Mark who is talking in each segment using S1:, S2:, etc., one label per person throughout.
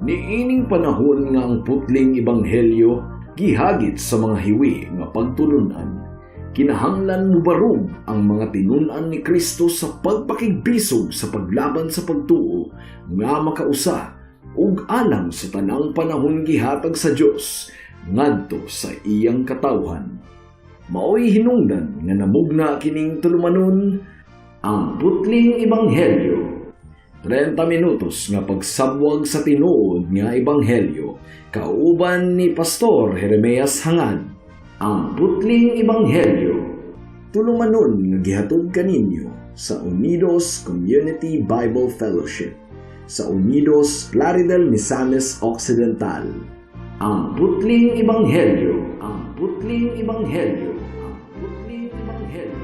S1: Niining panahon nga ang putling ebanghelyo gihagit sa mga hiwi nga pagtulunan, kinahanglan mubarog ang mga tinun-an ni Kristo sa pagpakigbisog sa paglaban sa pagtuo nga makausa ug alang sa tanang panahon gihatag sa Dios ngadto sa iyang katawhan. Maoy hinungdan nga namugna kining tulumanon, ang putling ebanghelyo. 30 minutos nga pagsabwag sa tinuod nga ebanghelyo kauban ni Pastor Jeremias Hangad. Ang putling ebanghelyo. Tulumanon nga gihatod kaninyo sa Unidos Community Bible Fellowship sa Unidos, Plaridel, Misamis Occidental. Ang putling ebanghelyo. Ang putling ebanghelyo. Ang putling ebanghelyo.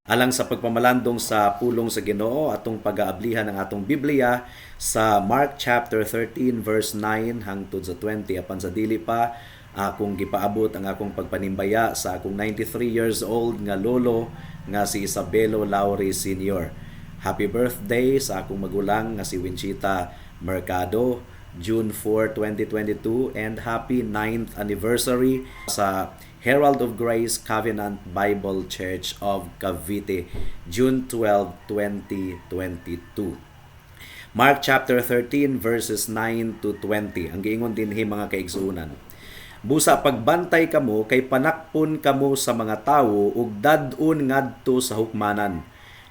S2: Alang sa pagpamalandong sa pulong sa Ginoo, atong pag-aablihan ang atong Biblia sa Mark chapter 13 verse 9 hangtod sa 20. Apan sa dili pa, akong gipaabot ang akong pagpanimbaya sa akong 93 years old nga lolo nga si Isabelo Lauri Sr. Happy birthday sa akong magulang nga si Winchita Mercado, June 4, 2022, and happy 9th anniversary sa Herald of Grace Covenant Bible Church of Cavite, June 12, 2022. Mark chapter 13 verses 9 to 20. Ang giingon dinhi, mga kaigsuonan. "Busa pagbantay kamo kay panakpon kamo sa mga tawo ug dad-on ngadto sa hukmanan.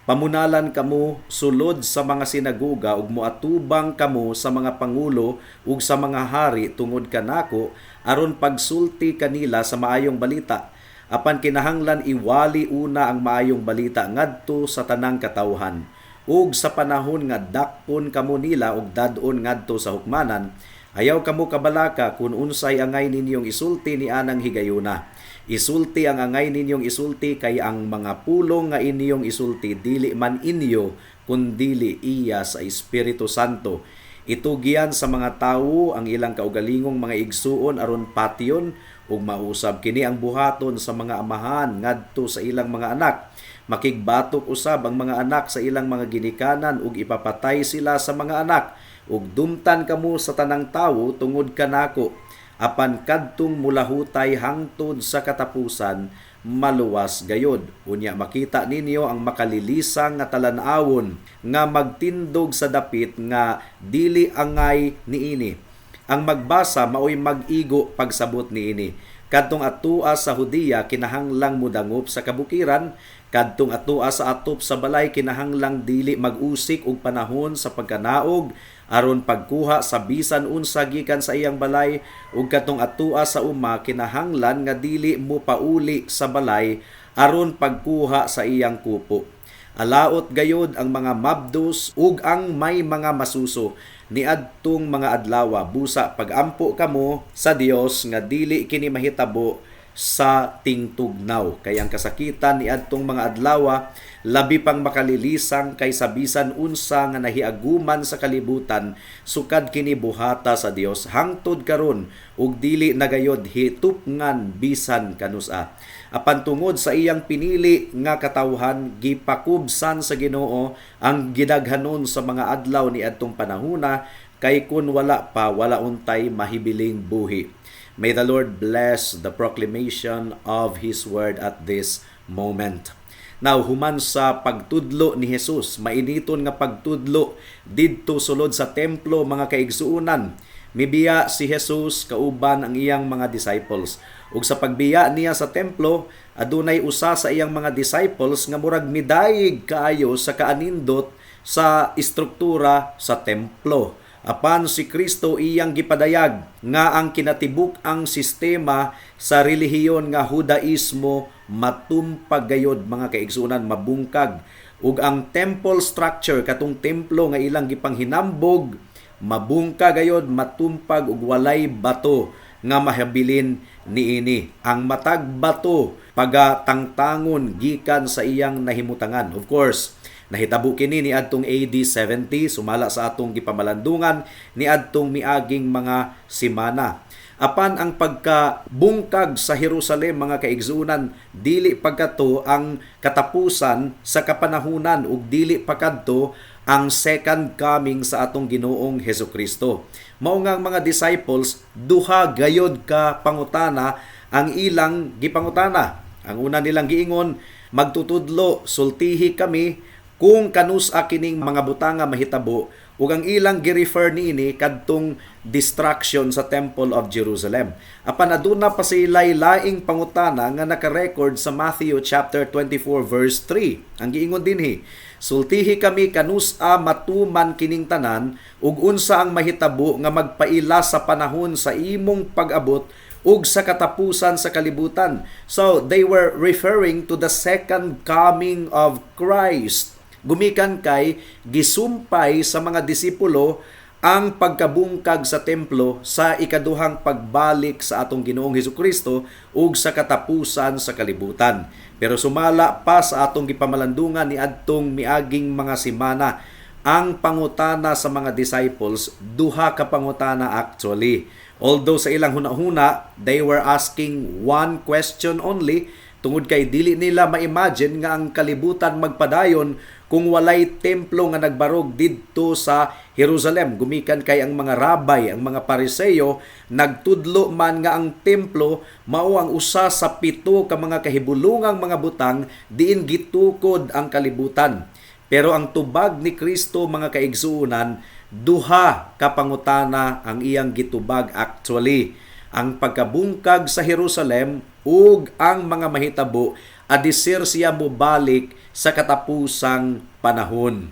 S2: Pamunalan kamo sulod sa mga sinagoga ug moatubang kamo sa mga pangulo ug sa mga hari tungod kanako aron pagsulti kanila sa maayong balita. Apan kinahanglan iwali una ang maayong balita ngadto sa tanang katawhan. Ug sa panahon nga dakpon kamo nila ug dad-on ngadto sa hukmanan, ayaw kamo kabalaka kung unsay angay ninyong isulti ni anang higayuna. Isulti ang angay ninyong isulti kay ang mga pulong nga inyong isulti dili man inyo kundili iya sa Espiritu Santo. Itugyan sa mga tawo ang ilang kaugalingong mga igsuon aron patyon ug mausab kini ang buhaton sa mga amahan ngadto sa ilang mga anak. Makigbatok usab ang mga anak sa ilang mga ginikanan ug ipapatay sila sa mga anak, ug dumtan kamo sa tanang tawo tungod kanako. Apan kadtong mulahutay hangtod sa katapusan maluwas gayod. Unya makita ninyo ang makalilisang nga talan-awon nga magtindog sa dapit nga dili angay niini. Ang magbasa maoy mag-igo pagsabot niini. Kadtong atua sa Hudiya kinahanglang mudangop sa kabukiran, kadtong atua sa atop sa balay kinahanglang dili mag-usik og panahon sa pagkanaog aron pagkuha sa bisan unsa gikan sa iyang balay, ug kadtong atua sa uma kinahanglan nga dili mo pauli sa balay aron pagkuha sa iyang kupo. Alaot gayod ang mga mabdos ug ang may mga masuso niadtong mga adlawa. Busa pagampo kamo sa Dios nga dili kini mahitabo sa tingtugnaw, kay ang kasakitan niadtong mga adlawa labi pang makalilisang kaysa bisan unsa nga nahiaguman sa kalibutan sukad kini buhata sa Dios hangtod karon, ug dili na gayod hitupngan bisan kanusa. Apan tungod sa iyang pinili nga katawhan, gipakubsan sa Ginoo ang gidaghanon sa mga adlaw niadtong panahuna, kay kun wala pa, wala untay mahibiling buhi." May the Lord bless the proclamation of His word at this moment. Now, human sa pagtudlo ni Jesus, mainiton nga pagtudlo didto sulod sa templo, mga kaigsuonan, mibiya si Jesus kauban ang iyang mga disciples. Ug sa pagbiya niya sa templo, adunay usa sa iyang mga disciples nga murag midayig kaayo sa kaanindot sa istruktura sa templo. Apan si Kristo iyang gipadayag nga ang kinatibuk-ang sistema sa relihiyon nga Hudaismo matumpag gayod, mga kaigsuonan, mabungkag, ug ang temple structure, katong templo nga ilang gipanghinambog, mabungkag gayod, matumpag ug walay bato nga mahabilin niini. Ang matag bato pagatangtangon gikan sa iyang nahimutangan. Of course, Nahitabo kini niadtong AD 70, sumala sa atong gipamalandungan niadtong miaging mga semana. Apan ang pagkabungkag sa Jerusalem, mga kaigsuonan, dili pagkato ang katapusan sa kapanahunan ug dili pa kadto ang second coming sa atong Ginoong Hesukristo. Mao nga ang mga disciples, duha gayod ka pangutana ang ilang gipangutana. Ang una nilang giingon, "Magtutudlo, sultihi kami kung kanus-a kining mga butanga mahitabo," ug ang ilang gi-refer niini kadtong destruction sa Temple of Jerusalem. Apan aduna pa sila'y laing pangutana nga naka-record sa Matthew chapter 24 verse 3. Ang giingon dinhi, "Sultihi kami kanus-a matuman kining tanan ug unsa ang mahitabo nga magpaila sa panahon sa imong pag-abot ug sa katapusan sa kalibutan." So they were referring to the second coming of Christ. Gumikan kay gisumpay sa mga disipulo ang pagkabungkag sa templo sa ikaduhang pagbalik sa atong Ginoong Hesukristo ug sa katapusan sa kalibutan. Pero sumala pa sa atong gipamalandungan ni adtong miaging mga semana, ang pangutana sa mga disciples, duha ka pangutana actually. Although sa ilang hunahuna, they were asking one question only tungod kay dili nila ma-imagine nga ang kalibutan magpadayon kung walay templo nga nagbarog didto sa Jerusalem. Gumikan kay ang mga rabay, ang mga Pariseo, nagtudlo man nga ang templo mao ang usa sa pito ka mga kahibulungang mga butang diin gitukod ang kalibutan. Pero ang tubag ni Kristo, mga kaigsuonan, duha ka pangutana ang iyang gitubag actually: ang pagkabungkag sa Jerusalem ug ang mga mahitabo adisir siya mobalik sa katapusang panahon.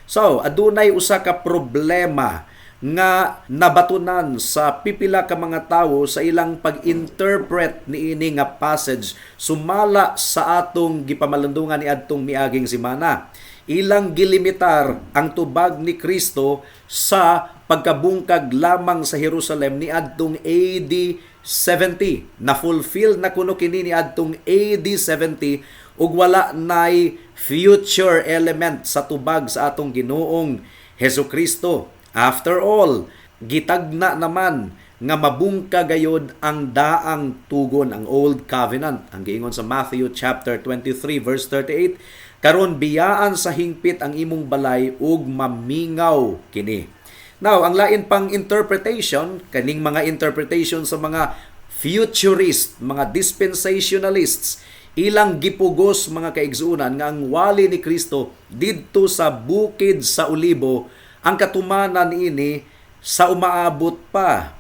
S2: So, adunay usa ka problema nga nabatunan sa pipila ka mga tawo sa ilang pag-interpret niini nga passage sumala sa atong gipamalandungan ni adtong miaging semana. Ilang gilimitar ang tubag ni Kristo sa pagkabungkag lamang sa Jerusalem ni adtong AD 70. Na-fulfill na kuno kini ni adtong AD 70 ug wala nay future element sa tubag sa atong Ginoong Hesus Kristo. After all, gitagna naman nga mabungka gayod ang daang tugon, ang Old Covenant. Ang giingon sa Matthew chapter 23 verse 38, "Karon biyaan sa hingpit ang imong balay ug mamingaw kini." Now, ang lain pang interpretation, kaning mga interpretation sa mga futurist, mga dispensationalists, ilang gipugos, mga kaigsuonan, nga ang wali ni Kristo didto sa Bukid sa Olibo, ang katumanan ini sa umaabot pa.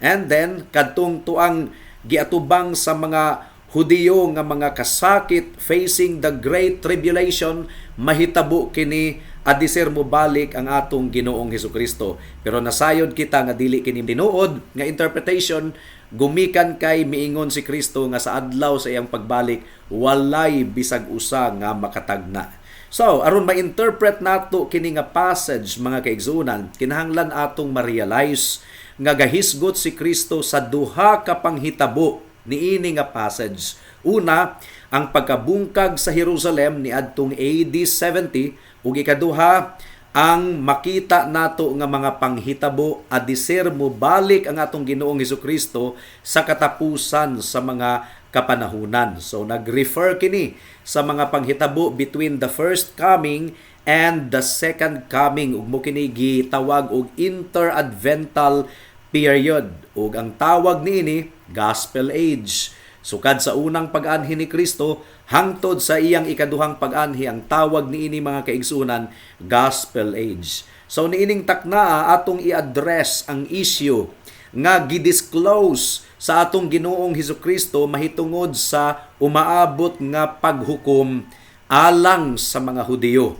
S2: And then kadtong tuang giatubang sa mga Hudiyo nga mga kasakit facing the Great Tribulation, mahitabo kini adiser mo balik ang atong Ginoong Hesukristo. Pero nasayod kita nga dili kini tinuod nga interpretation gumikan kay miingon si Kristo nga sa adlaw sa iyang pagbalik walay bisag usa nga makatagna. So, aron ma-interpret nato kini nga passage, mga kaigsuonan, kinahanglan atong ma-realize nga gahisgot si Kristo sa duha ka panghitabo niini nga passage. Una, ang pagkabungkag sa Jerusalem ni adtong AD 70 ug ikaduha, ang makita nato nga mga panghitabo adiser mo balik ang atong Ginoong Hesukristo sa katapusan sa mga kapanahunan. So nag-refer kini sa mga panghitabo between the first coming and the second coming ug mo kini gitawag og interadvental period ug ang tawag niini Gospel Age. Sukad sa unang pag-anhi ni Kristo hangtod sa iyang ikaduhang pag-anhi, ang tawag niini, mga kaigsunan, Gospel Age. So niining taknaa, atong i-address ang issue nga gidisclose sa atong Ginoong Hesukristo mahitungod sa umaabot nga paghukom alang sa mga Hudiyo.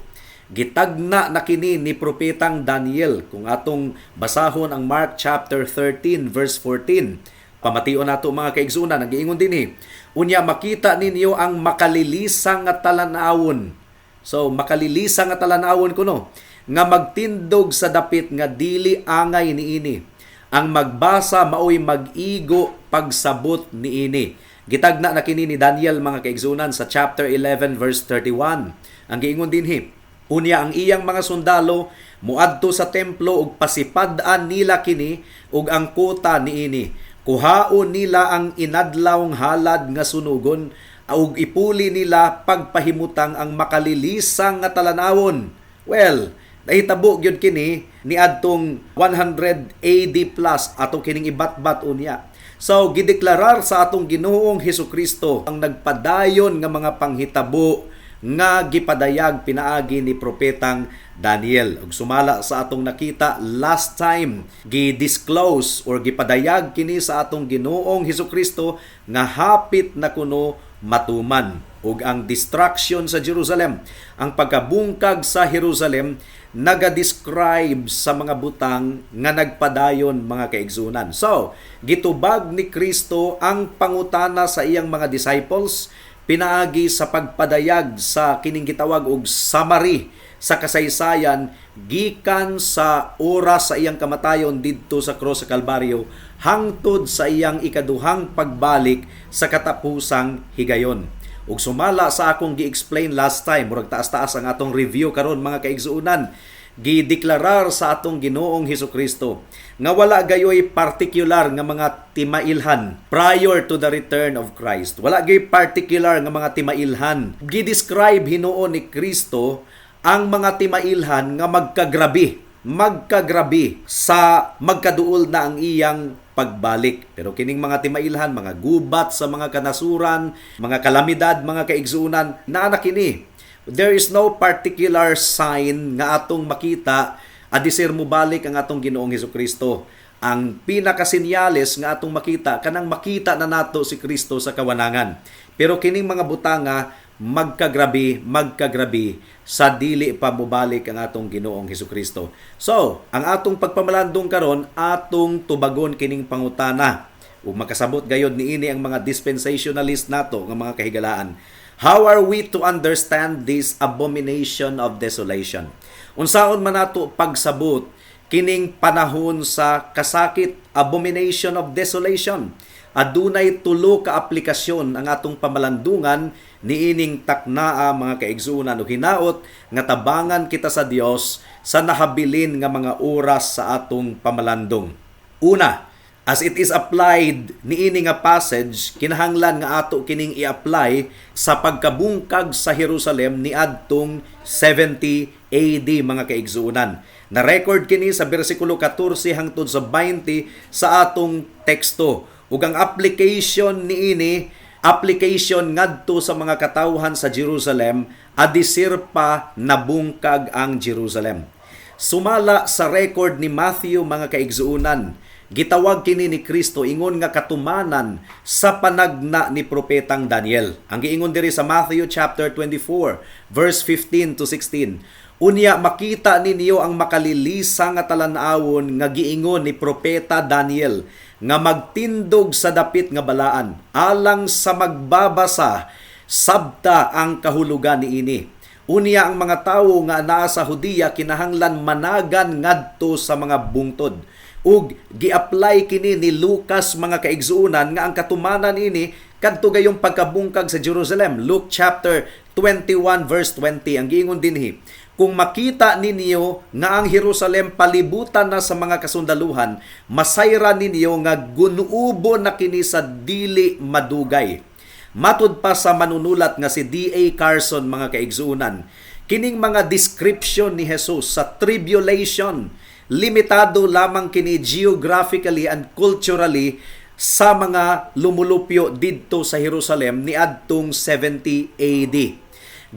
S2: Gitagna na kini ni propetang Daniel kung atong basahon ang Mark chapter 13 verse 14. Pamation nato, mga kaigsunan, ang giingon dinhi, "Unya makita ninyo ang makalilisang nga talan-awon." So makalilisang nga talan-awon kuno nga magtindog sa dapit nga dili angay niini. Ang magbasa maoy mag-igo pagsabot niini. Gitagna na kini ni Daniel, mga kaigsunan, sa chapter 11 verse 31. Ang giingon dinhi, Unya ang iyang mga sundalo muadto sa templo ug pasipad-an nila kini ug ang kuta niini. Kuhaon nila ang inadlawng halad nga sunugon ug ipuli nila pagpahimutang ang makalilisang nga talanawon. Well, nahitabo gyud kini niadtong 100 AD plus ato kining ibatbat unya. So gideklarar sa atong Ginoong Hesukristo ang nagpadayon nga mga panghitabo nga gipadayag pinaagi ni propetang Daniel. Ug sumala sa atong nakita last time, gi-disclose or gipadayag kini sa atong Ginoong Hesukristo nga hapit na kuno matuman. Ug ang destruction sa Jerusalem, ang pagkabungkag sa Jerusalem, naga-describe sa mga butang nga nagpadayon, mga kaigsunan. So, gitubag ni Kristo ang pangutana sa iyang mga disciples pinaagi sa pagpadayag sa kining gitawag og summary sa kasaysayan gikan sa oras sa iyang kamatayon didto sa krus sa Kalbaryo hangtod sa iyang ikaduhang pagbalik sa katapusang higayon. Ug sumala sa akong gi-explain last time, murag taas-taas ang atong review karon, mga kaigsuonan, gideklarar sa atong Ginoong Hesukristo nga wala gayoy particular nga mga timailhan prior to the return of Christ. Wala gayoy particular nga mga timailhan. Gi-describe hinuon ni Kristo ang mga timailhan nga magkagrabi, magkagrabi sa magkaduol na ang iyang pagbalik. Pero kining mga timailhan, mga gubat sa mga kanasuran, mga kalamidad, mga kaigsuonan, naa na kini. There is no particular sign nga atong makita adisir mobalik ang atong Ginoong Hesukristo. Ang pinakasinyales nga atong makita, kanang makita na nato si Kristo sa kawanangan. Pero kining mga butanga magkagrabi, magkagrabi sa dili pa mobalik ang atong Ginoong Hesukristo. So, ang atong pagpamalandong karon, atong tubagon kining pangutana. Ug makasabot gayod niini ang mga dispensationalist nato nga mga kahigalaan. How are we to understand this abomination of desolation? Unsaon man nato pagsabot kining panahon sa kasakit, abomination of desolation? Adunay tulo ka aplikasyon ang atong pamalandungan niining taknaa, mga kaigsuonan, ug hinaot nga tabangan kita sa Dios sa nahabilin nga mga oras sa atong pamalandong. Una, as it is applied niini nga passage, kinahanglan nga ato kining i-apply sa pagkabungkag sa Jerusalem niadtong 70 AD, mga kaigsuonan. Na-record kini sa bersikulo 14 hangtod sa 20 sa atong teksto. Ug ang application niini, application ngadto sa mga katawhan sa Jerusalem adisir pa nabungkag ang Jerusalem. Sumala sa record ni Matthew, mga kaigsuonan, gitawag kini ni Kristo ingon nga katumanan sa panagna ni propetang Daniel. Ang giingon diri sa Matthew chapter 24 verse 15 to 16. "Unya makita ninyo ang makalilisa nga talan-awon nga giingon ni propeta Daniel nga magtindog sa dapit nga balaan. Alang sa magbabasa, sabta ang kahulugan niini. Unya ang mga tawo nga naa sa Judea kinahanglan managan ngadto sa mga bungtod." Ug gi-apply kini ni Lucas, mga kaigsuonan, nga ang katumanan ini kadto gayong pagkabungkag sa Jerusalem. Luke chapter 21 verse 20, ang giingon dinhi, "Kung makita ninyo nga ang Jerusalem palibutan na sa mga kasundaluhan, masayra ninyo nga gunuubo na kini sa dili madugay." Matud pa sa manunulat nga si D.A. Carson, mga kaigsuonan, kining mga description ni Jesus sa tribulation, limitado lamang kini geographically and culturally sa mga lumulupyo didto sa Jerusalem niadtong 70 AD.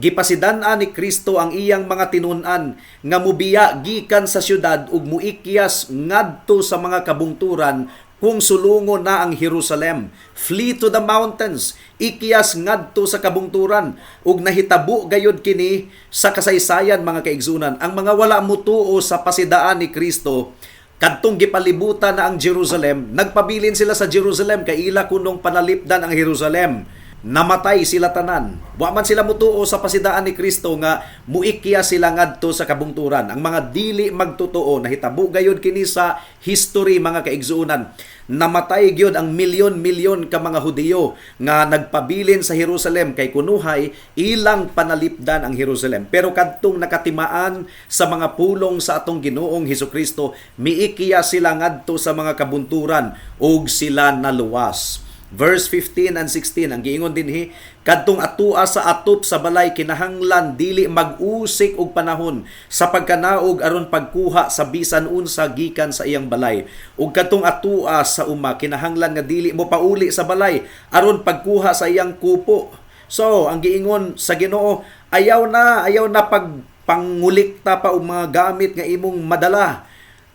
S2: Gipasidan-an ni Kristo ang iyang mga tinun-an nga mubiya gikan sa syudad ug muikyas ngadto sa mga kabungturan kung sulungo na ang Jerusalem. Flee to the mountains, ikyas ngadto sa kabungturan, ug nahitabo gayud kini sa kasaysayan, mga kaigsunan. Ang mga wala mutuo sa pasidaan ni Kristo kadtong gipalibutan na ang Jerusalem, nagpabilin sila sa Jerusalem kay ila kunong panalipdan ang Jerusalem. Namatay sila tanan. Wa man sila mutuo sa pasidaan ni Kristo nga muikya sila ngadto sa kabungturan. Ang mga dili magtotoo, nahitabo gayud kini sa history, mga kaigsuonan. Namatay gyud ang milyon-milyon ka mga Hudiyo nga nagpabilin sa Jerusalem kay kunuhay ilang panalipdan ang Jerusalem. Pero kadtong nakatimaan sa mga pulong sa atong Ginoong Hesukristo, miikya sila ngadto sa mga kabunturan ug sila naluwas. Verse 15 and 16, ang giingon dinhi, "Kadtong atua sa atop sa balay kinahanglan dili mag-usik og panahon sa pagkanaog aron pagkuha sa bisan unsa gikan sa iyang balay. Ug kadtong atua sa uma kinahanglan nga dili mo pauli sa balay aron pagkuha sa iyang kupo." So, ang giingon sa Ginoo, ayaw na pag pangulikta pa og mga gamit nga imong madala.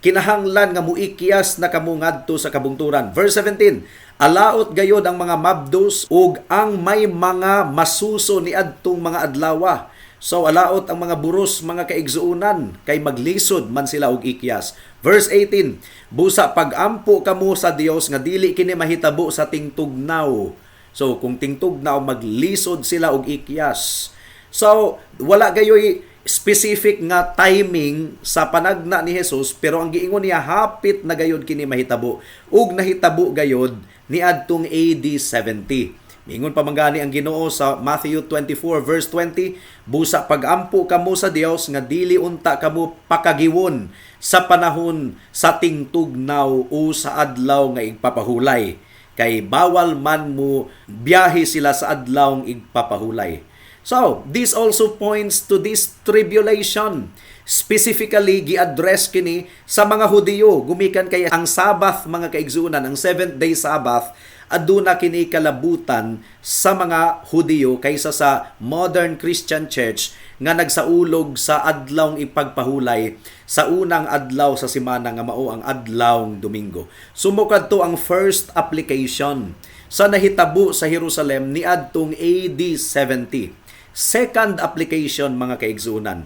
S2: Kinahanglan nga muikyas na kamo ngadto sa kabungturan. Verse 17, "Alaot gayod ang mga mabdos ug ang may mga masuso niadtong mga adlawa." So alaot ang mga buros, mga kaigsuonan, kay maglisod man sila og ikyas. Verse 18, "Busa pagampo kamo sa Dios nga dili kini mahitabo sa tingtugnaw." So kung tingtugnaw, maglisod sila og ikyas. So wala gayoy specific nga timing sa panagna ni Jesus, pero ang giingon niya, hapit na gayod kini mahitabo, ug nahitabo gayod niadtong AD 70. Miingon pa man gani ang Ginoo sa Matthew 24 verse 20, "Busa pagampo kamo sa Dios nga dili unta kamo pakagiwon sa panahon sa tingtugnaw o sa adlaw nga igpapahulay," kay bawal man mo biyahe sila sa adlaw igpapahulay. So, this also points to this tribulation. Specifically, gi-address kini sa mga Hudiyo. Gumikan kay ang Sabbath, mga kaigsuonan, ang seventh day Sabbath, aduna kini kalabutan sa mga Hudiyo kaysa sa modern Christian Church nga nagsaulog sa adlawng ipagpahulay sa unang adlaw sa semana nga mao ang adlawng Domingo. So mao kadto ang first application sa nahitabo sa Jerusalem niadtong AD 70. Second application, mga kaigsuonan.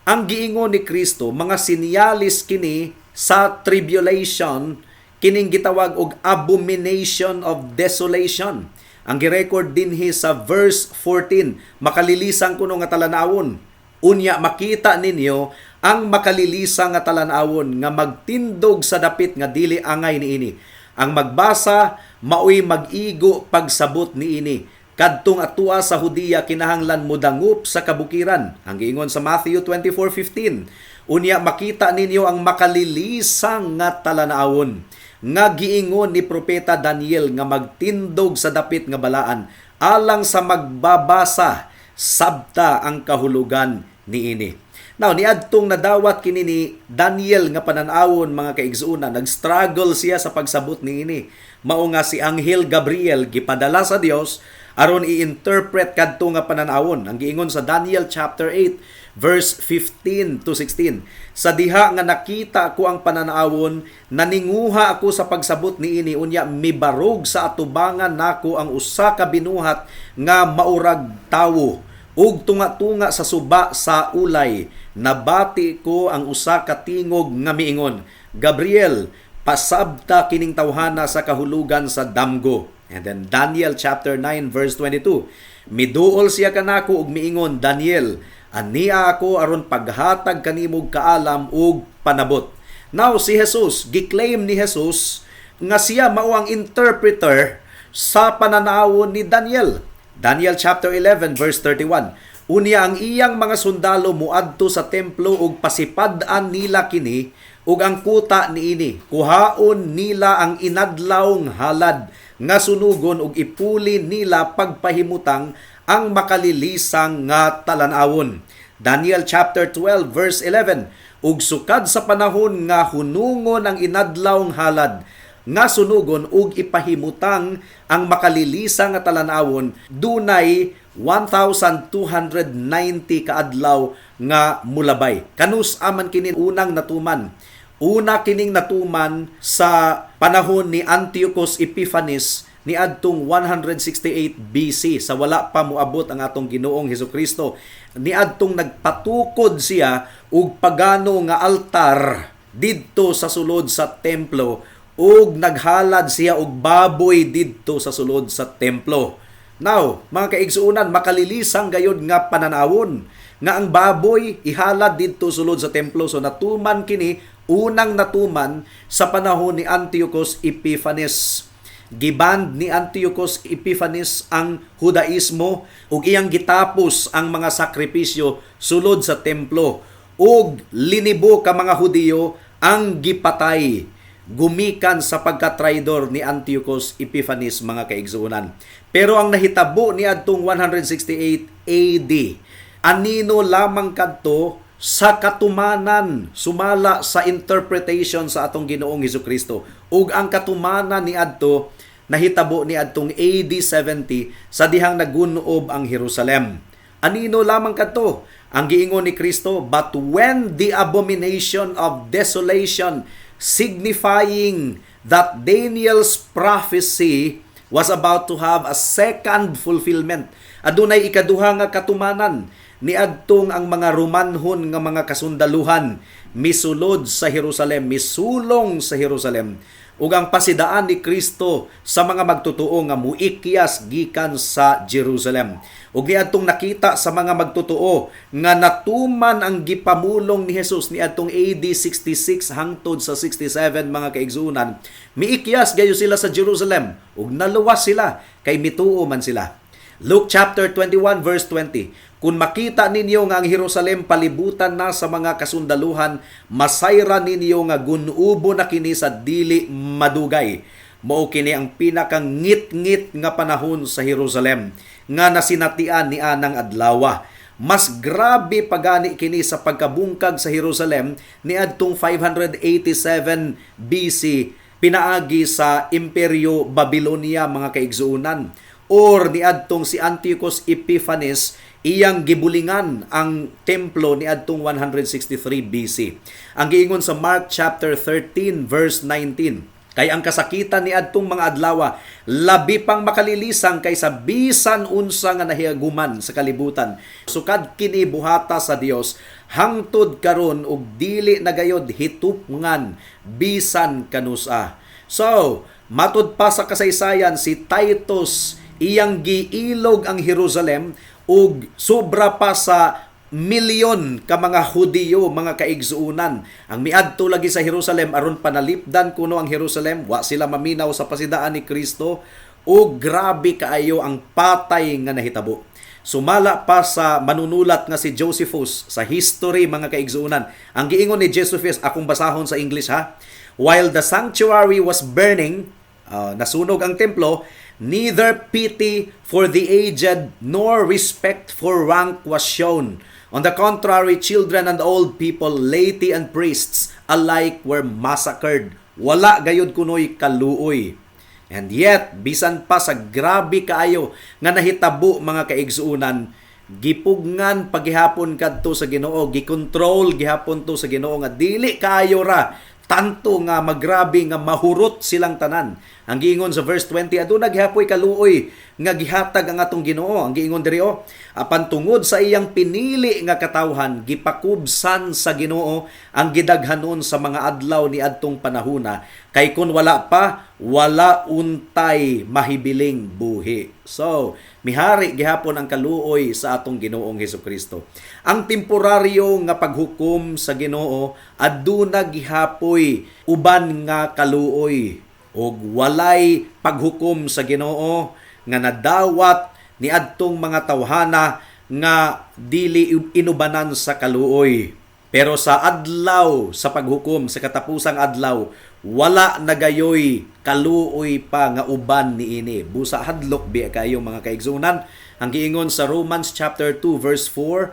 S2: Ang giingon ni Kristo, mga sinyalis kini sa tribulation, kining gitawag og abomination of desolation. Ang girecord dinhi sa verse 14, makalilisang kuno nga talan-awon. "Unya makita ninyo ang makalilisang nga talan-awon nga magtindog sa dapit nga dili angay niini. Ang magbasa maoy mag-igo pagsabot niini. Kadtong atua sa Hudiya kinahanglan modangop sa kabukiran." Ang giingon sa Matthew 24:15, "Unya makita ninyo ang makalilisang nga talan-awon nga giingon ni propeta Daniel nga magtindog sa dapit nga balaan. Alang sa magbabasa, sabta ang kahulugan niini." Now, niadtong nadawat kini ni Daniel nga panan-awon, mga kaigsuonan, nag-struggle siya sa pagsabot niini. Mao nga si Anghel Gabriel gipadala sa Dios aron i-interpret kadto nga panan-awon. Ang giingon sa Daniel chapter 8 verse 15 to 16, "Sa diha nga nakita ko ang panan-awon, naninguha ako sa pagsabot niini, unya mibarog sa atubangan nako ang usa ka binuhat nga maurag tawo ug tunga-tunga sa suba sa Ulai. Nabati ko ang usa ka tingog nga miingon, 'Gabriel, pasabta kining tawhana sa kahulugan sa damgo.'" And then Daniel chapter 9 verse 22. "Miduol siya kanako ug miingon, 'Daniel, ania ako aron paghatag kanimo kaalam ug panabot.'" Now si Jesus, gi-claim ni Jesus nga siya mao ang interpreter sa pananawon ni Daniel. Daniel chapter 11 verse 31. "Unya ang iyang mga sundalo muadto sa templo ug pasipad-an nila kini ug ang kuta niini. Kuhaon nila ang inadlawng halad nga sunugon ug ipuli nila pagpahimutang ang makalilisang nga talan-awon." Daniel chapter 12 verse 11. "Ug sukad sa panahon nga hunungon ang inadlawng halad nga sunugon ug ipahimutang ang makalilisa nga talan-awon, dunay 1,290 kaadlaw nga mulabay." Kanus-a man kini unang natuman? Una kining natuman sa panahon ni Antiochus Epiphanes niadtong 168 BC, sa wala pa moabot ang atong Ginoong Hesukristo. Niadtong nagpatukod siya og pagano nga altar didto sa sulod sa templo ug naghalad siya og baboy didto sa sulod sa templo. Now, mga kaigsuonan, makalilisang gayod nga pananawon nga ang baboy ihalad didto sulod sa templo. So natuman kini, unang natuman sa panahon ni Antiochus Epiphanes. Giband ni Antiochus Epiphanes ang Judaismo ug iyang gitapos ang mga sakripisyo sulod sa templo, ug linibo ka mga Hudiyo ang gipatay gumikan sa pagka-traidor ni Antiochus Epiphanes, mga kaigsuonan. Pero ang nahitabo ni adtong 168 AD, anino lamang kadto sa katumanan sumala sa interpretation sa atong Ginoong Hesukristo. Ug ang katumanan ni adto nahitabo ni adtong AD 70 sa dihang nagunob ang Jerusalem. Anino lamang kadto ang giingon ni Kristo, "But when the abomination of desolation, signifying that Daniel's prophecy was about to have a second fulfillment." Adunay ikaduha nga katumanan niadtong ang mga Romanhon nga mga kasundaluhan misulod sa Jerusalem, misulong sa Jerusalem, ug ang pasidaan ni Kristo sa mga magtotoo nga muikyas gikan sa Jerusalem. Ug niadtong nakita sa mga magtotoo nga natuman ang gipamulong ni Jesus niadtong AD 66 hangtod sa 67, mga kaigsuonan, miikyas gayo sila sa Jerusalem ug naluwas sila kay mituo man sila. Luke chapter 21 verse 20. "Kung makita ninyo nga ang Jerusalem palibutan na sa mga kasundaluhan, masayra ninyo nga gunubo na kini sa dili madugay." Mao kini ang pinakangit-ngit nga panahon sa Jerusalem nga nasinatian ni anang adlawa. Mas grabe pagani kini sa pagkabungkag sa Jerusalem niadtong 587 BC pinaagi sa Imperyo Babylonia, mga kaigsuonan, or niadtong si Antiochus Epiphanes iyang gibulingan ang templo niadtong 163 BC. Ang giingon sa Mark chapter 13 verse 19, "Kay ang kasakitan ni adtong mga adlawa labi pang makalilisang kaysa bisan unsa nga nahiaguman sa kalibutan sukad kini buhata sa Dios hangtod karon, ug dili na gayod hitupngan bisan kanusa." So, matud pa sa kasaysayan, si Titus iyang giilog ang Jerusalem ug sobra pa sa milyon ka mga Hudiyo, mga kaigsuonan, ang miadto lagi sa Jerusalem aron panalipdan kuno ang Jerusalem. Wa sila maminaw sa pasidaan ni Kristo ug grabe kaayo ang patay nga nahitabo. Sumala pa sa manunulat nga si Josephus sa history, mga kaigsuonan. Ang giingon ni Josephus, akong basahon sa English ha. "While the sanctuary was burning," nasunog ang templo, "neither pity for the aged nor respect for rank was shown. On the contrary, children and old people, laity and priests alike were massacred." Wala gayud kunoy kaluoy. And yet, bisan pa sa grabe kaayo nga nahitabo, mga kaigsuonan, gipugngan pagihapon kadto sa Ginoo, gikontrol gihapon to sa Ginoo nga dili kaayo ra tanto nga magrabe nga mahurot silang tanan. Ang giingon sa verse 20, aduna gihapoy kaluoy nga gihatag ang atong Ginoo. Ang giingon diri oh, "Apan tungod sa iyang pinili nga katawhan, gipakubsan sa Ginoo ang gidaghanon sa mga adlaw ni adtong panahuna, kay kun wala pa, wala untay mahibiling buhi." So, mihari gihapon ang kaluoy sa atong Ginoong Hesukristo. Ang temporaryo nga paghukom sa Ginoo, aduna gihapoy uban nga kaluoy, ug walay paghukom sa Ginoo nga nadawat ni adtong mga tawhana nga dili inubanan sa kaluoy. Pero sa adlaw sa paghukom, sa katapusang adlaw, wala na gayoy kaluoy pa nga uban niini. Busa hadlok biya kayo, mga kaigsuonan. Ang giingon sa Romans chapter 2 verse 4,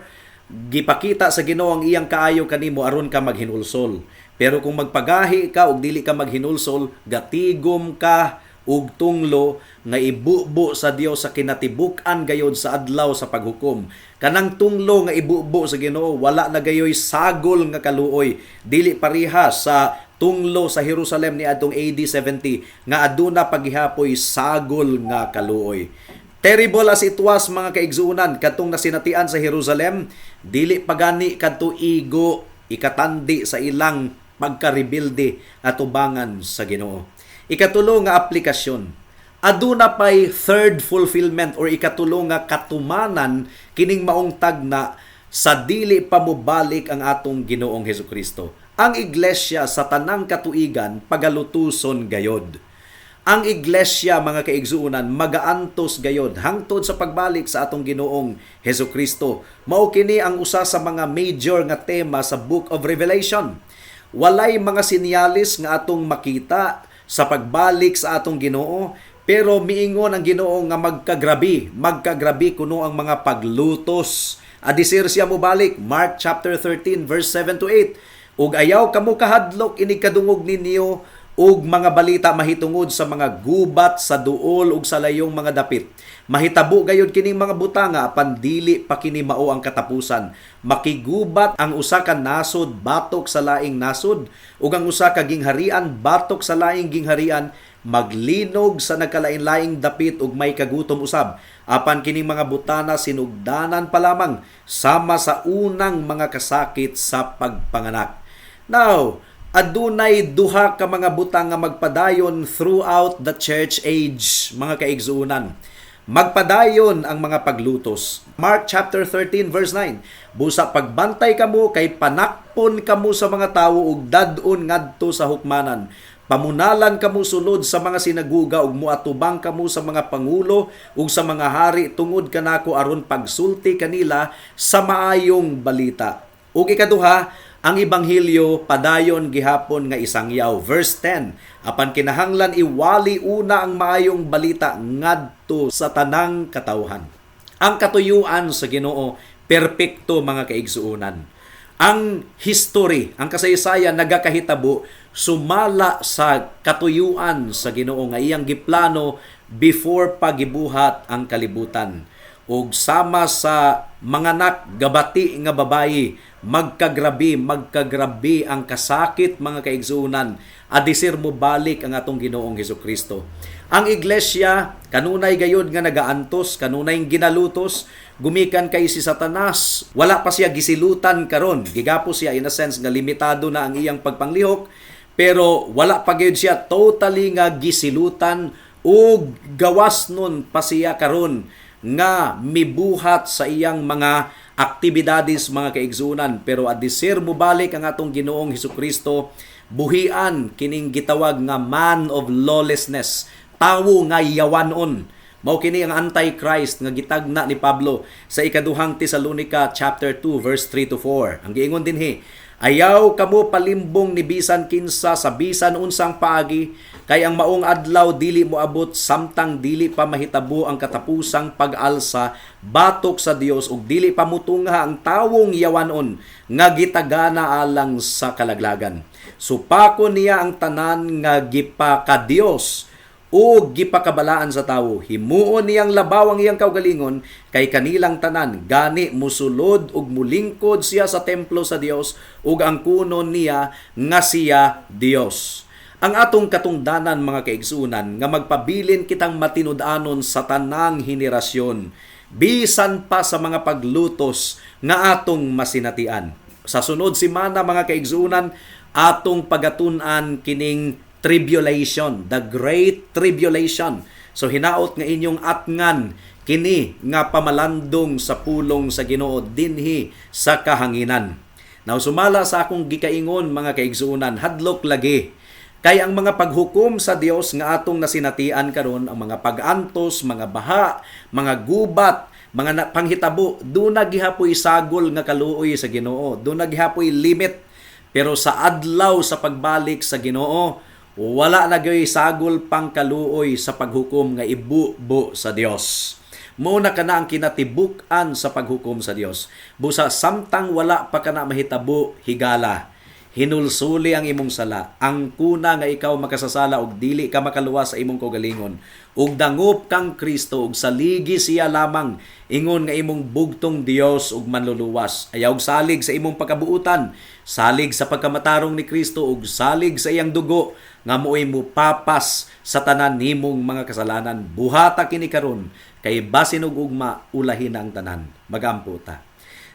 S2: gipakita sa Ginoo ang iyang kaayo kanimo aron ka maghinulsol. Pero kung magpagahi ka ug dili ka maghinulsol, gatigom ka ug tunglo nga ibubo sa Dios sa kinatibuk-an gayod sa adlaw sa paghukom. Kanang tunglo nga ibubo sa Ginoo, wala na gayoy sagol nga kaluoy. Dili pareha sa tunglo sa Jerusalem ni adtong AD 70 nga aduna paghihapoy sagol nga kaluoy. Terrible as it was, mga kaigsuonan, kadtong nasinatian sa Jerusalem, dili pagani kadto igo ikatandi sa ilang pagkarebelde atubangan sa Ginoo. Ikatulo nga aplikasyon, Aduna pay third fulfillment or ikatulo nga katumanan kining maong tagna sa dili pa mobalik ang atong Ginoong Hesukristo. Ang iglesia sa tanang katuigan pagalutuson gayod. Ang iglesia, mga kaigsuonan, magaantos gayod hangtod sa pagbalik sa atong Ginoong Hesukristo. Mao kini ang usa sa mga major nga tema sa Book of Revelation. Walay mga sinyalis nga atong makita sa pagbalik sa atong Ginoo, pero miingon ang Ginoo nga magkagrabi, magkagrabi kuno ang mga paglutos. Adisir siya mobalik, Mark chapter 13 verse 7 to 8. Ug ayaw kamo kahadlok inig kadungog ninyo ug mga balita mahitungod sa mga gubat sa duol ug sa layong mga dapit. Mahitabo gayud kining mga butanga, apan dili pa kini mao ang katapusan. Makigubat ang usa ka nasod batok sa laing nasod ug ang usa ka gingharian batok sa laing gingharian, maglinog sa nagkalain-laing dapit ug may kagutom usab. Apan kining mga butana sinugdanan pa lamang sama sa unang mga kasakit sa pagpanganak. Now, adunay duha ka mga butang nga magpadayon throughout the church age, mga kaigsuonan. Magpadayon ang mga paglutos. Mark chapter 13 verse 9. Busa pagbantay kamo kay panakpon kamo sa mga tawo ug dad-on ngadto sa hukmanan. Pamunalan kamo sulod sa mga sinaguga ug muatubang kamo sa mga pangulo ug sa mga hari tungod kanako aron pagsulti kanila sa maayong balita. Ug ikaduha, ang ebanghelyo padayon gihapon nga isangyaw. Verse 10, apan kinahanglan iwali una ang maayong balita ngadto sa tanang katawhan. Ang katuyuan sa Ginoo perpekto, mga kaigsuonan. Ang history, ang kasaysayan nagakahitabo sumala sa katuyuan sa Ginoo nga iyang giplano before pagibuhat ang kalibutan. Ug sama sa manganak gabati nga babayi, magkagrabi, magkagrabi ang kasakit, mga kaigsuonan, adisir mo balik ang atong Ginoong Hesukristo. Ang iglesia kanunay gayod nga nagaantos, kanunay ginalutos gumikan kay si Satanas. Wala pa siya gisilutan karon, gigapos siya in a sense nga limitado na ang iyang pagpanglihok, pero wala pa gayud siya totally nga gisilutan ug gawas nun pa siya karon nga mibuhat sa iyang mga aktibidades, mga kaigsuonan. Pero adisir mobalik ang atong Ginoong Hesukristo, buhian kining gitawag nga man of lawlessness, tawo nga yawanon. Mao kini ang Antichrist nga gitagna ni Pablo sa Ikaduhang Tesalonica chapter 2 verse 3 to 4. Ang giingon dinhi, "Ayaw kamo palimbong ni bisan kinsa sa bisan unsang paagi, kay ang maong adlaw dili moabot samtang dili pa mahitabo ang katapusang pag-alsa batok sa Dios ug dili pa mutungha ang tawong yawanon nga gitagana alang sa kalaglagan. Supakon niya ang tanan nga gipakadios o gipakabalaan sa tawo. Himuon niyang labaw ang iyang kaugalingon kay kanilang tanan. Gani musulod ug mulingkod siya sa templo sa Dios ug ang kunon niya nga siya Dios." Ang atong katungdanan, mga kaigsuonan, nga magpabilin kitang matinud-anon sa tanang henerasyon, bisan pa sa mga paglutos nga atong masinatian. Sa sunod semana, mga kaigsuonan, atong pagatun-an kining tribulation, the great tribulation. So hinaot nga inyong atngan kini nga pamalandong sa pulong sa Ginoo dinhi sa kahanginan. Now, sumala sa akong gikaingon, mga kaigsuonan, hadlok lagi. Kay ang mga paghukom sa Dios nga atong nasinatian karon, ang mga pag-antos, mga baha, mga gubat, mga panghitabo, duna gihapoy sagol nga kaluoy sa Ginoo, duna gihapoy limit. Pero sa adlaw sa pagbalik sa Ginoo, wala na gyoy sagol pang kaluoy sa paghukom nga ibubo sa Dios. Mao na kana ang kinatibuk-an sa paghukom sa Dios. Busa samtang wala pa kana mahitabo, higala. Hinulsuli ang imong sala. Ang kuna nga ikaw makasasala og dili ka makaluwas sa imong kaugalingon. Ug dangop kang Kristo ug saligi siya lamang ingon nga imong bugtong Dios ug manluluwas. Ayaw og salig sa imong pagkabuutan, salig sa pagkamatarong ni Kristo ug salig sa iyang dugo nga mo'y mupapas sa tanan nimong mga kasalanan. Buhata kini karon kay basin og ugma ulahin ang tanan. Magampo ta.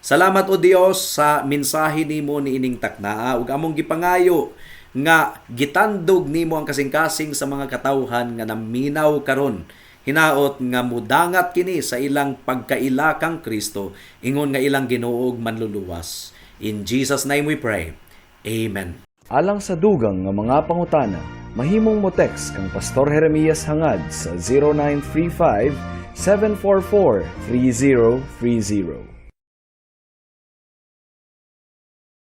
S2: Salamat, o Dios, sa mensahe nimo niining taknaa ug among gipangayo nga gitandog nimo ang kasing-kasing sa mga katawhan nga naminaw karon. Hinaot nga mudangat kini sa ilang pagkaila kang Kristo ingon nga ilang Ginoo ug Manluluwas. In Jesus' name we pray. Amen.
S1: Alang sa dugang nga mga pangutana, mahimong mo text kang Pastor Jeremias Hangad sa 0935 744 3030.